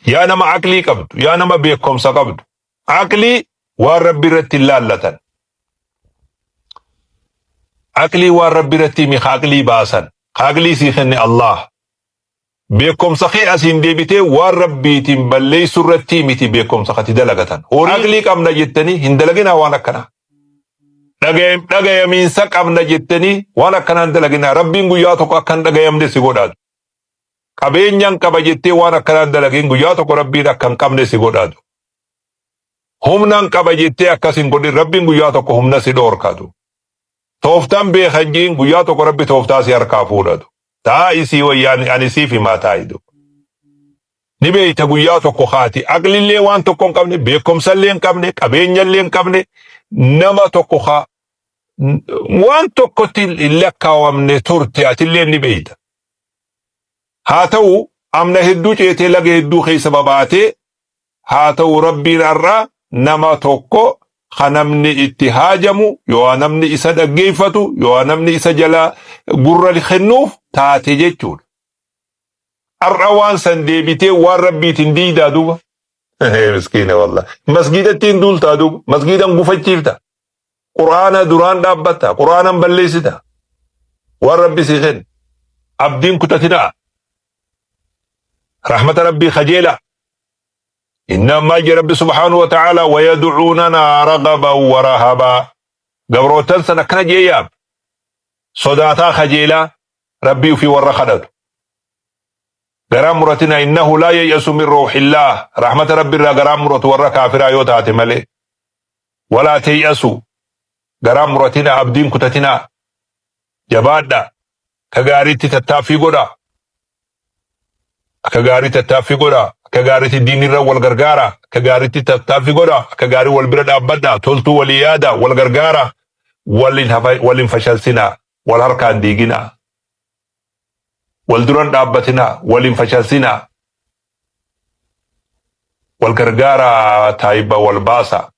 Yaa nama aqlii qabdu, yaa nama beekomsa qabdu, aqlii waan Rabbi irratti hin laallatan. Aqlii waan Rabbi irratti himi ka aqlii baasan, ka aqlii sii kenne Allah. Beekomsa kee asiin deebitee waan Rabbiitiin balleessu irratti miti beekomsa kati dalagatan. Horii aqlii qabna jettanii hin dalaginaa waan akkanaa. Dhagayamiinsa qabna jettanii waan akkanaa hin dalaginaa. Rabbiin guyyaa tokko akka hin dhagayamne si godhaatu. Qabeenyan qaba jettee waan akkanaa hin dalagin, guyyaa tokko Rabbiin akka hin qabne si godhaatu. Humnan qaba jettee akkas hin godhin, Rabbiin guyyaa tokko humna si dhoorkatu. Tooftaan beekan jiin, guyyaa tokko Rabbi tooftaa si harkaa fuudhatu. Taa isii wayyaan ani siif himaa taa'idu. Ni beeyta, guyyaa tokko kaati aqlillee waan tokko hin qabne, beekumsallee hin qabne, qabeenyallee hin qabne, nama tokko ka waan tokkotti hin lakkaawamne turte, atillee ni beeyta. Haa ta'u, amna hedduu ceetee, laga hedduu keessa babaatee, haa ta'u, Rabbiin har'a nama tokko ka namni itti haajamu yoo namni isa dhaggeeffatu yoo namni isa jala gurra kennuuf taate jechuudha. Har'a waan san deebitee waan Rabbiitiin diidaa duuba. Miskiina wallah. Masgiidatti hin duultaa duuba. Masgiidan gufachiifta. Quraana duraan dhaabbatta. Quraanan balleessita. Waan Rabbi sii kenne. Abdiin kutatinaa. Rahmata Rabbii kajeelaa. Inna jee Rabbi subhaanahu wa ta'ala, ويدعوننا رغبا ورهبا. Gabrootan sana akkana jee yaam. Sodaataa kajeelaa Rabbii ofii warra kadhatu. Garaa muratina, إنه لا ييأس من روح الله. Rahmata Rabbi irraa garaa muratu warra kaafiraa yoo taate malee. ولا تيأسوا. Garaa muratina, abdiin kutatina. Jabaadha. Ka gaariitti tattaaffii godha. Akka gaarii tattaaffii godha. Akka gaariitti diinirra wal gargaara. Akka gaariitti tattaaffii godha. Akka gaarii wal bira dhaabbadha. Toltuu walii yaada. Wal gargaara. Waliin fashalsinaa. Wal harkaan diiginaa. Wal duran dhaabbatinaa. Waliin fashalsinaa. Wal gargaara, taayiba wal baasa.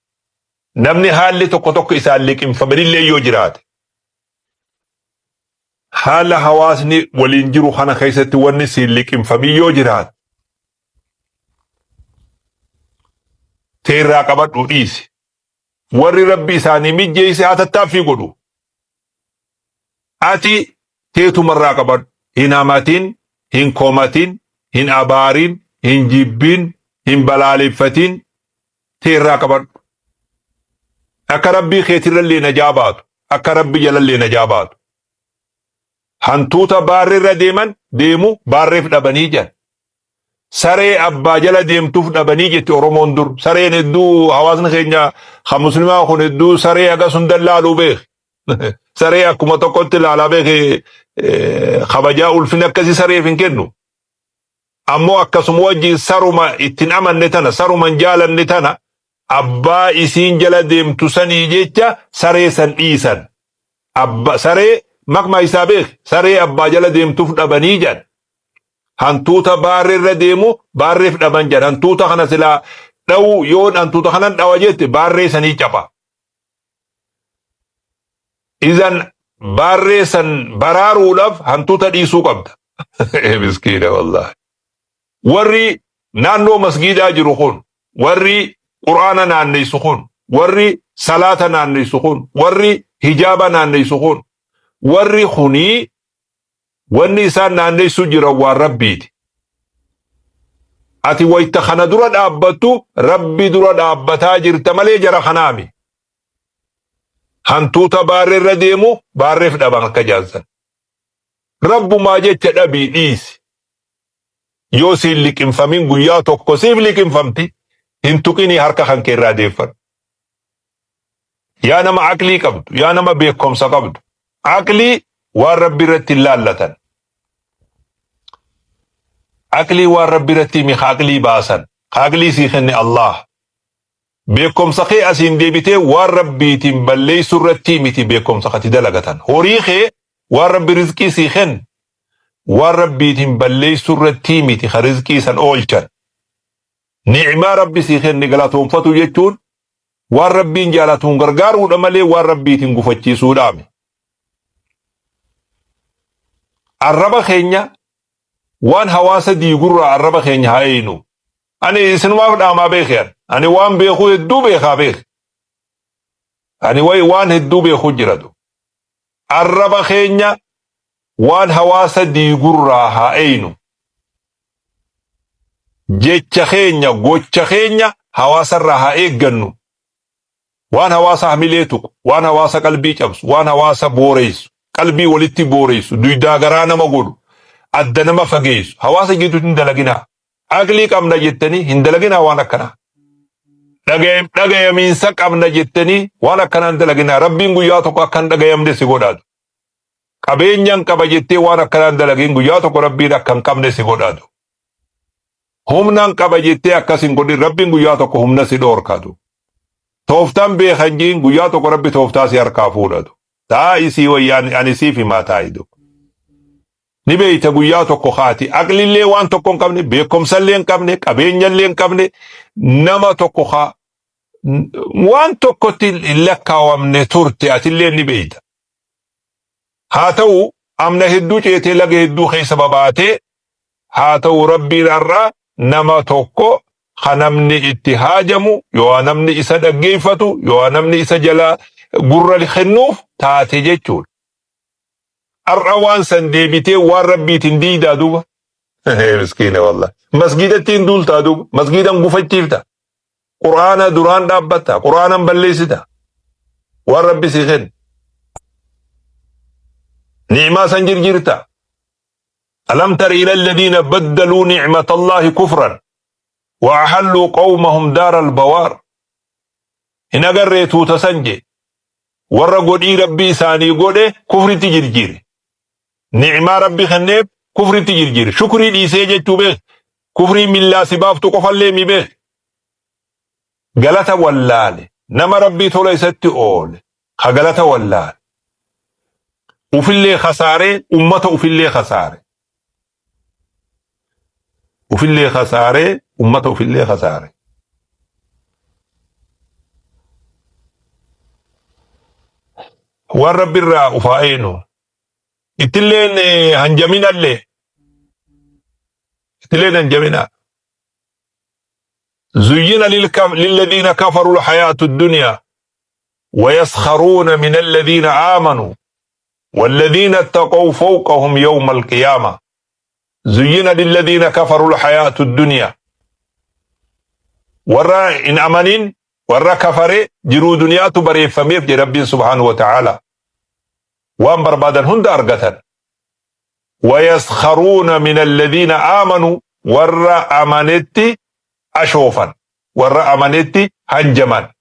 Namni haalli tokko tokko isaan liqimfamanillee yoo jiraate, haala hawaasni waliin jiru kana keessatti wanni siin liqimfamin yoo jiraate, teerraa qabadhu, dhiisi. Warri Rabbi isaanii mijjeesse haa tattaaffii godhu. Ati teetumarraa qabadhu. Hin hamatin, hin komatin, hin abaarin, hin jibbin, hin balaaleffatin, teerraa qabadhu. Akka Rabbii keetirrallee najaa baatu. Akka Rabbi jalallee najaa baatu. Hantuuta baarreerra deeman deemu baarreef dhabanii jedhan. Saree abbaa jala deemtuuf dhabanii jetti Oromoon dur. Sareen hedduu, hawaasni keenya kan muslimaa kun hedduu saree haga sun dallaaluu beek. Saree akkuma tokkotti ilaalaa beeke, kabajaa ulfina akkasii sareef hin kennu. Ammoo akkasuma wajjin saruma ittiin amanne tana, saruma hin jaalanne tana, abbaa isiin jala deemtu sanii jecha saree san dhiisan. Abba saree maqmaa isaa beek, saree abbaa jala deemtuuf dhabanii jedhan. Hantuuta baarreerra deemu baarreef dhaban jedhan. Hantuuta kana silaa dha'uu, yoo hantuuta kanan dhawa jette, baarree sanii capha. Izan baarree san baraaruudhaaf hantuuta dhiisuu qabda. Miskiina wallahi. Warri naannoo masgiidaa jiru kun, warri Quraana naanneessu kun, warri salaata naanneessu kun, warri hijaaba naanneessu kun, warri kunii wanni isaan naanneessuu jiran waan Rabbiiti. Ati wayta kana dura dhaabbattu Rabbi dura dhaabbataa jirta malee jara kanaami. Hantuuta baarreerra deemu baarreef dhaban akka jaansan. Rabbumaa jecha dhabii dhiisi. Yoo siin liqimfamin, guyyaa tokko siif liqimfamti, hin tuqinii, harka kan kee irraa deeffadhu. Yaa nama aqlii qabdu, yaa nama beekumsa qabdu, aqlii waan Rabbi irratti hin laallatan. Aqlii waan Rabbi irratti himi ka aqlii baasan, ka aqlii sii kenne Allah. Beekumsa kee asiin deebitee waan Rabbiitiin balleessuu irratti miti beekumsa kati dalagatan. Horii kee waan Rabbi rizqii sii kenne waan Rabbiitiin balleessuu irratti miti ka rizqii san oolchan. Ni'maa Rabbi sii kenne galatoonfatu jechuun waan Rabbiin jaalatuun gargaaruudha malee waan Rabbiitiin gufachiisuudhaami. Arraba keenya waan hawaasa diigurraa arraba keenya haa eeynu. Ani isinumaaf dhaamaa beeki ani. Ani waan beekuu hedduu beekaa beeki. Ani wayi waan hedduu beekuu jiratu. Arraba keenya waan hawaasa diigurraa haa eeynu. Jecha keenya gocha keenya hawaasarraa haa eeggannu. Waan hawaasa hamilee tuqu, waan hawaasa qalbii cabsu, waan hawaasa booreessu, qalbii walitti booreessu, duydaa garaa nama godhu, adda nama fageessu, hawaasa jidduutti hin dalaginaa. Aqlii qabna jettanii hin dalaginaa waan akkanaa. Dhagayamiinsa qabna jettanii waan akkanaa hin dalaginaa. Rabbiin guyyaa tokko akka hin dhagayamne si godhaatu. Qabeenyaan qaba jettee waan akkanaa hin dalagin guyyaa tokko Rabbiin akka hin qabne si godhaatu. Humnaan qaba jettee akkas hin godhin Rabbiin guyyaa tokko humna si dhoorkatu. Tooftaan beekan jiin guyyaa tokko Rabbi tooftaa si harkaa fuudhatu. Taa isii wayya ani siif himaa taa'idu. Ni beeyta guyyaa tokko kaati aqlillee waan tokko hin qabne beekumsallee hin qabne qabeenyallee hin qabne nama tokko kaa waan tokkotti hin lakkaawamne turte atillee ni beeyta. Haa ta'u amna hedduu ceetee laga hedduu keessa babaatee haa ta'u Rabbiin har'a nama tokko ka namni itti haajamu yoo namni isa dhaggeeffatu yoo namni isa jala gurra kennuuf taate jechuudha. Har'a waan san deebitee waan Rabbiitiin diidaa duuba. Miskiina wallah. Masgiidatti hin duultaa duuba. Masgiidan gufachiifta. Qur'aana duraan dhaabbatta. Qur'aanan balleessita. Waan Rabbi si kenne. Ni'maa san jirjirta. Alam tara ila alladhiina baddaluu ni'matallahi kufran wa ahalluu qawmahum daara albawaar. Hin agarree tuuta san jee. Warra godhii Rabbi isaanii godhe kufritti jirjiire. Ni'maa Rabbi kenneef kufritti jirjiire. Shukrii dhiisee jechuu beek. Kufrii millaa si baaftu qofallee mi beek. Galata wallaale. Nama Rabbii tola isatti oole. Ka galata wallaale. Ufillee kasaaree ummata ufillee kasaare. Ufillee kasaaree ummata ufillee kasaare. Waan Rabbi irraa ufaa eenu. Ittilleen hanjaminallee. Ittilleen hanjaminaa. زين للذين كفروا الحياة الدنيا ويسخرون من الذين آمنوا والذين اتقوا فوقهم يوم القيامة زين للذين كفروا الحياة الدنيا ورا إن أمنين ورا كفر جرو دنيا تبريفميف جي ربي سبحانه وتعالى وان بربادا هند أرقتا ويسخرون من الذين آمنوا ورا أمنتي أشوفا ورا أمنتي هنجما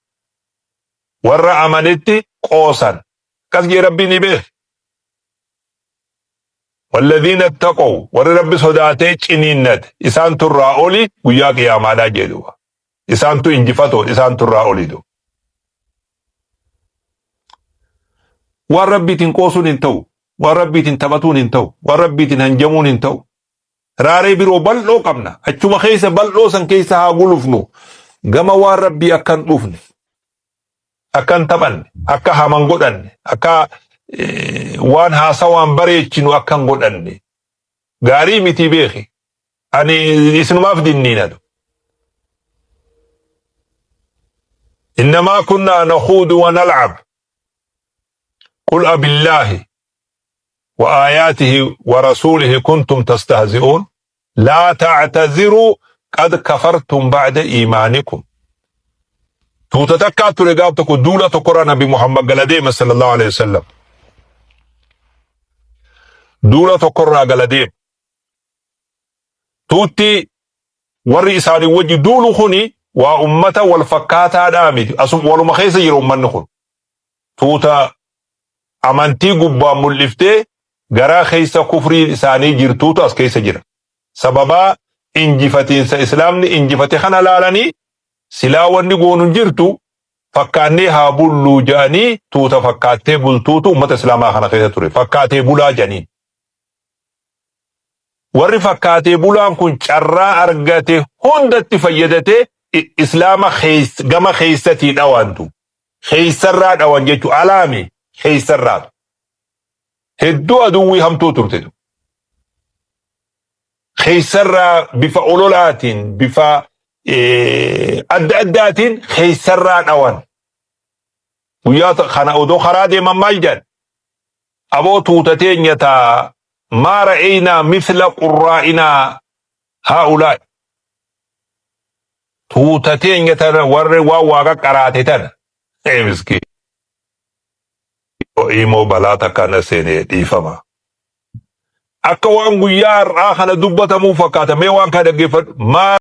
ورا أمنتي قوسا كسجي ربي نبيه والذين اتقوا ورا ربي صداتي چنينت إسان ترى أولي ويا قياما لا جدوا إسان تو إنجفتو إسان ترى أولي دو waan Rabbiitiin qoosuun hin ta'u, waan Rabbiitiin taphatuun hin ta'u, waan Rabbiitiin hanjamuun hin ta'u. Raaree biroo bal'oo qabna. Achuma keessa bal'oo san keessa haa gulufnu. Gama waan Rabbii akka hin dhufne, akka hin taphanne, akka haman godhanne, akka waan haasawaan bareechinu akka hin godhanne. Gaarii mitii beeki. Ani isinumaaf dinniinatu. إنما كنا نخوض ونلعب قل أبالله وآياته ورسوله كنتم تستهزئون لا تعتذروا قد كفرتم بعد إيمانكم tuuta takkaa ture gaaf tokko duula tokkorraa Nabi Muhammad gala deema sallallahu alaihi wasallam. Duula tokkorraa gala deema. Tuutti warri isaanii wajji duulu kuni waa ummata wal fakkaataadhaa miti. Asum waluma keessa jira ummanni kun. Tuuta amantii gubbaan mul'iftee garaa keessa kufriin isaanii jirtuutu as keessa jira. Sababaa injifatiinsa islaamni injifate kana laalanii silaa wanni goonu hin jirtu fakkaannee haa bulluu jedhanii tuuta fakkaattee bultuutu ummata islaamaa kana keessa ture. Fakkaatee bulaa jedhaniin. Warri fakkaatee bulaan kun carraa argate hundatti fayyadatee islaama gama keessatii dhawantu. Keessarraa dhawan jechuun alaami keessarraa. Hedduu aduwwii hamtuu turtetu. Keessarraa bifa ololaatiin bifa adda addaatiin keessarraa dhawan. Guyyaa kana odoo karaa deeman maal jedhan? Aboo tuuta teenya taa maa ra'eynaa mithla qurraa'inaa haa'ulaa'i. Tuuta teenya tana warri waan waaqa qaraate tana. Ee miskiin. Imoo balaa takka na seene dhiifama. Akka waan guyyaa har'aa kana dubbatamuu fakkaata. Mee waan kana dhaggeeffadhu. Maa